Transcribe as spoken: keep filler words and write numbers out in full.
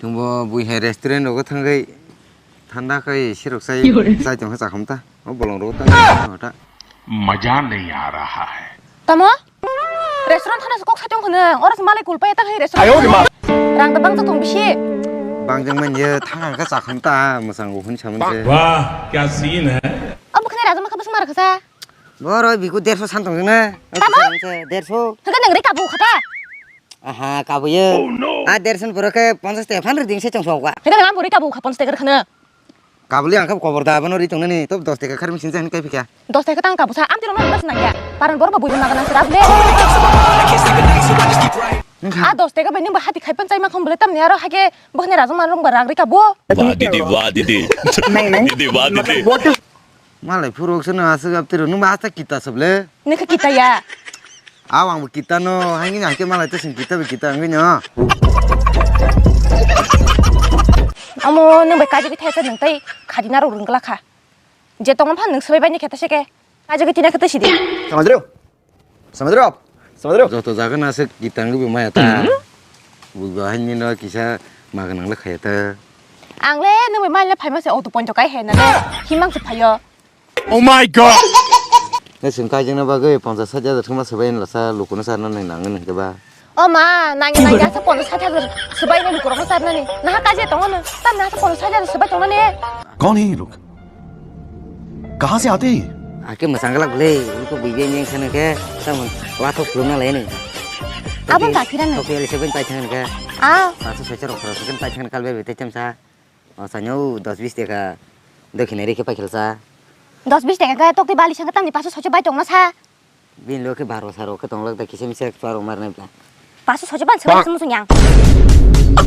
Tungbo bui hai restaurant rogo thangwi thanda khai sirok chai, chai tongkha chakham ta. O bolong rogo ta. Maja nahi aa raha hai. Tamo? Restaurant thana se kok sai tong khwna. Oro se malai kulpa ya ta hai restaurant. Ayo, rima. Rang da bang tong bisi. Bang jang man ye thang kha chakham ta, mwsang go hun saman se. Wah, kya scene hai. Abo khne raja ma kha bas mar kha sa. Boro biku derso san tong na. Tamo? Derso. Haka nang re kabu khata. Aha, kabuye. Oh, no. A derson pura khe ponchas taka phan ri ding se chong sok wa. Hwnkhe nang bwrwi kabu kha ponchas taka rwkhano. Kabuli ang khe kobor da, bono ri tongnani, to dos taka khar machine jani kai phika. Dos taka tang kabu sa, amtwi rokno bas nang ya. Paran borok bo buino naga nang sira bole. Nangkha. A dos taka bai nang ba hati khai pan chai ma khom bole tamni aro hake bohne rajong ma rong ba ragri kabu. Wah, didi, wah, didi. Nahi, nahi. Didi, wah, didi. Matlab, what is Malai phuru se no aswk aptwi rw, nwng ba asta kita sob le? Nokha kita ya. Aw, ang bo kita no, haini hake malai to sing kita bo kita wngwi no. Amo nwng bai kaji khe thaisa nwng tei khadi na rw rwngla kha. Je tongma phan nwng swbai bai ni khe ta se khe. Kaji khe tina khe ta sidi. Samadreo. Samadrop, Samadrop. Joto jaga na se kitang bo maya ta. Bo bahai ni no kisa maga nang le khaya ta. Ang le nung bai maya le phaima se auto point kai he na le. Himang se phayo. Oh my God! Ne sing kai jeng na bagwi ponchas hajar thuma se bai la sa luku no sa na nang nang ke ba. O ma, nang nang ya sa ponchas hajar se bai ne luku ro sa na ni. Na ka je tong no. Ta na sa ponchas hajar se bai tong na ni. कौन है ये लोग? कहाँ से आते हैं ये? Ake mwsang glak le, iko bui beng beng sana khe, tamo wathok khulumna lai ni. Abon ta phira nang. Tokhe ali seben pai thang khe. Ah. Paso soicha rok khoro seben pai thang kal be tei chamsa. O sanyo dos bis taka. Dokhina ri khe pai khelsa. Dos bis taka khe tokti bali sanga tamni paso soicha bai tongna sa. Bini loge baro saro khe tonglak da kisa misa khe chwaro marnai bla. Paso soicha ban sebai sumsung yang.